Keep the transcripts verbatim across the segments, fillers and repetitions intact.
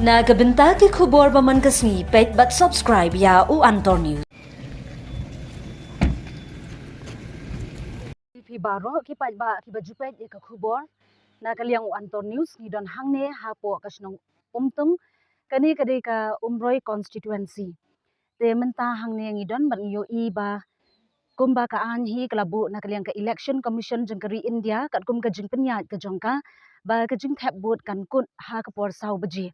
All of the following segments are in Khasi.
Na ka bynta ki khubor ba man ka sngi, peit bad subscribe ïa u Antor News. Phi baroh ki paidbah kiba ju peit ïa ka khubor na ka liang u Antor News, ngi don hangne hapoh ka shnong Umtung, kane ka dei ka Umroi constituency. Te mynta hangne ngi don bad ngi ïohi ba kumba ka aiñ hi ka la buh na ka liang ka Election Commission jong ka ri India, katkum ka jingpynïaid ka jong ka, ba ka jingthep vote kan kut ha ka por saw baje.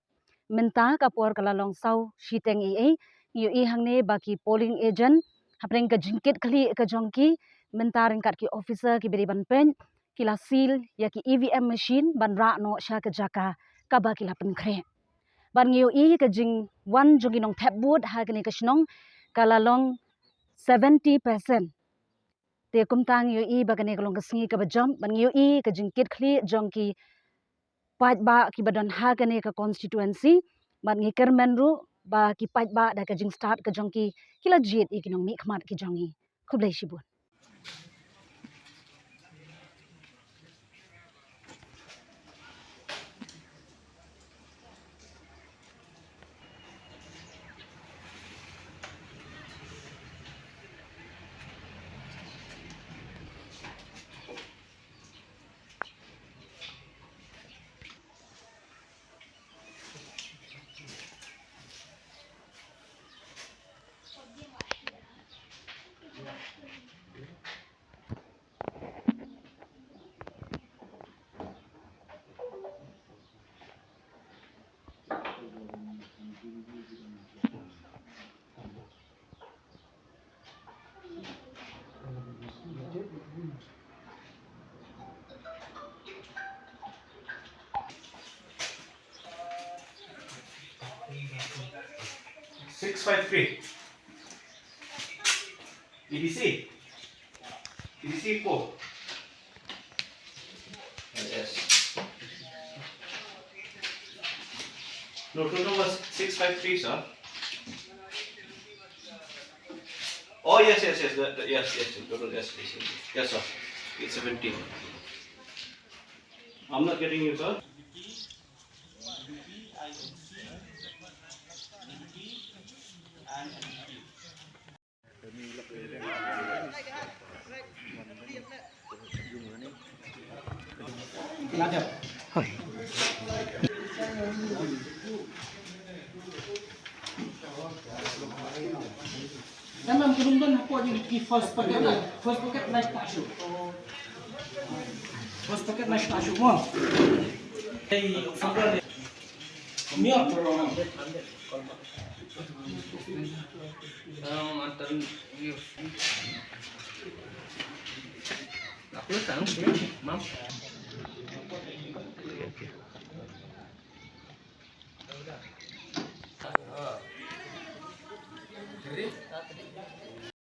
Mynta ka por ka la long saw shiteng eiei, ngi ïohi hangne ba ki polling agent, hapdeng ka jingkit khlieh ka jong ki, mynta ryngkat ki officer kiba dei ban peit, ki la seal ïa ki E V M machine ban rah noh sha ka jaka kaba ki la pynkhreh. Bad ngi ïohi ka jingwan jong ki nongthep vote ha kane ka shnong ka la long seventy percent. Te kumta ngi ïohi ba kane ka long ka sngi kaba jop, bad ngi ïohi ka jingkit khlieh jong ki paidbah kiba don ha kane ka constituency, bad ngi kyrmen ruh ba ki paidbah da ka jingstad ka jong ki, ki la jied ïa ki nongmihkhmat ki jong ngi. Khublei shibun. Six five three. E D C. E D C four. Yes. No, total was six five three, sir. Oh, yes, yes, yes, the, the, yes, yes, the total, yes, yes, yes, yes, sir. It's seventeen. I'm not getting you, sir. Em, em, kynum don hapoh jong ki first packet na. First packet na shna shuh. First packet na shna shuh mo. Ei, sample. Mia. Em, antar ni. Aku sang, mam.